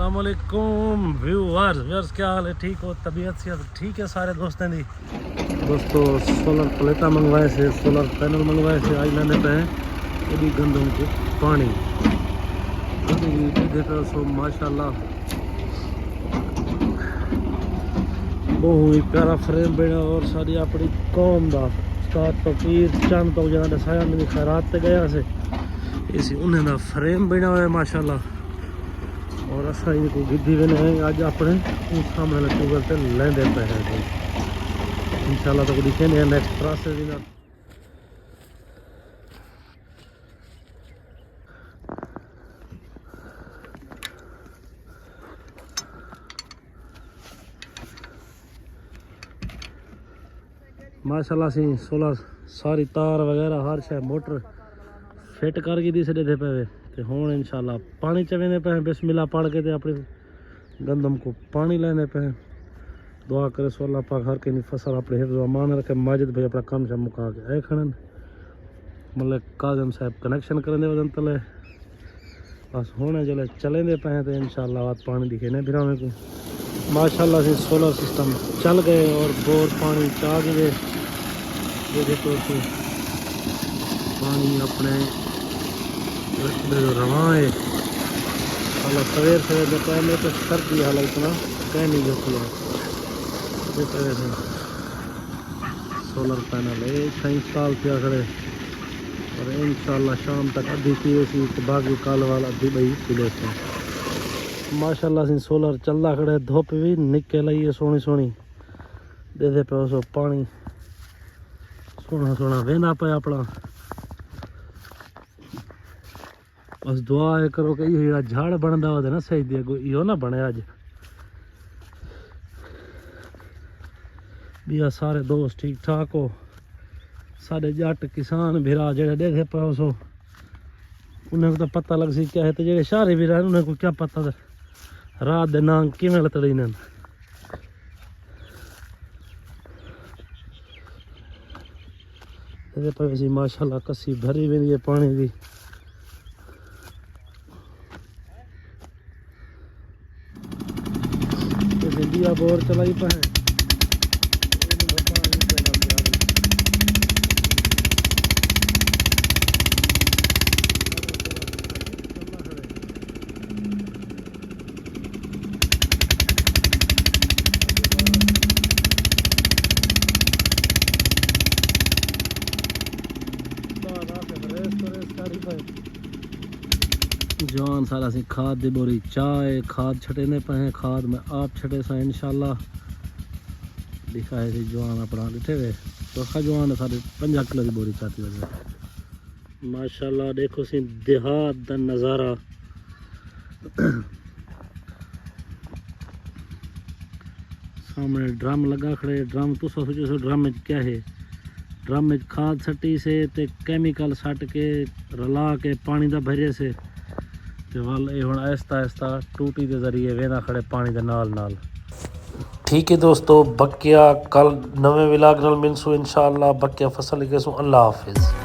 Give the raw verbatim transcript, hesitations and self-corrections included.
السلام علیکم ویورز ویورز، کیا حال ہے؟ ٹھیک ہو؟ طبیعت صحت ٹھیک ہے سارے دوستیں دی؟ دوستو، سولر پلیٹاں منگوائے سے، سولر پینل منگوائے سے، آج لیندے پئے ہیں ایݙی گندم کو پاݨی۔ ݙیکھدے پئے سو ماشاءاللہ، بہوں ہی پیارا فریم بݨا، اور ساری اپݨی قوم دا استاد فقیر چند تو جہاں ݙسایا، میری خیرات تے ڳیا سے، اسی انہیں دا فریم بݨا ہویا ہے ماشاءاللہ۔ اور اساں ان کو گدھی وینے ہیں اج اپنے اوں سامنے والے ٹیوب ویل تے لیندے پئے ہیں۔ انشاءاللہ تو ݙکھیندے ہیں نیکسٹ پروسیس انہاں۔ ماشاءاللہ سی سولر ساری تار وغیرہ ہر شے موٹر فٹ کر گھدی سے، ݙیکھدے پئے وے۔ تے ہݨ انشاءاللہ پاݨی چویندے پئے ہیں، بسم اللہ پڑھ کے تے اپݨی گندم کو پاݨی لیندے پئے ہیں۔ دعا کرے سو اللہ پاک ہر کہیں دی فصل اپݨے حفظ و امان رکھے۔ ماجد بھائی اپݨا کم شم مکا کے آئے کھڑن، ملک کاظم صاحب کنیکشن کریندے ودن تلے۔ بس ہݨ جلے چلیندے پئے ہیں تے انشاءاللہ وات پاݨی ݙکھینے بھراویں کوں۔ ماشاءاللہ سی سولر سسٹم چل ڳئے اور بور پاݨی چا ڳئے۔ یہ دیکھو سی پاݨی اپݨے رواں ہے۔ حالا سویر سویر دے ٹائم ہے تو سردی حالا اتنا کہیں نہیں جو کھلا۔ یہ پہلے سے سولر پینل ہے، اتنا انسٹال کیا کھڑے۔ اور انشاءاللہ شام تک ادھی تھی ویسی تے باقی کل وال ادھی ٻئی تھی ویسی۔ ماشاءاللہ سی سولر چلدا کھڑے، دھوپ وی نکل آئی ہے سوہݨی سوہݨی۔ ݙیکھدے پئے سو پاݨی سوہݨا سوہݨا ویندا پئے اپݨا۔ بس دعا اے کرو کہ ایہو جیڑھا جھڑ بݨدا ہوندے نا سجھ دے اڳوں، ایہو نہ بݨے اڄ۔ ٻیا سارے دوست ٹھیک ٹھاک ہو؟ ساݙے ڄٹ کسان بھرا جیڑھے ݙیکھدے پئے ہوسو، انہیں کوں تاں پتہ لڳسی کیا ہے، تے جیڑھے شہری بھرا ہن، انہیں کوں کیا پتہ رات دے نانگ کیویں لتڑیندن۔ ایندے پئے ویسی ماشاءاللہ کسی بھری ویندی ہے پاݨی دی۔ تے ٻیا بور چلائی پئے ہیں۔ جوان سارا سی کھاد دی بوری چا ہے، کھاد چھٹیندے پئے ہیں، کھاد میں آپ چھٹیساں انشاءاللہ۔ ݙکھائے سی جوان اپݨا ݙٹھے وے، چوکھا جوان ہے، ساݙے پنجاہ کلو دی بوری چاتی وڄے۔ ماشاءاللہ ݙیکھو سی دیہات دا نظارہ۔ سامݨے ڈرم لڳا کھڑے، ڈرم تساں سوچو سو ڈرم وچ کیا ہے؟ ڈرم وچ کھاد سٹی سے تے کیمیکل سٹ کے رلا کے پاݨی دا بھرے سے تے ول اے ہݨ آہستہ آہستہ ٹوٹی دے ذریعے ویندا کھڑے پاݨی دے نال نال۔ ٹھیک ہے دوستو، بقیہ کل نویں ولاگ نال ملسوں انشاءاللہ، بقیہ فصل ݙکھیسوں۔ اللہ حافظ۔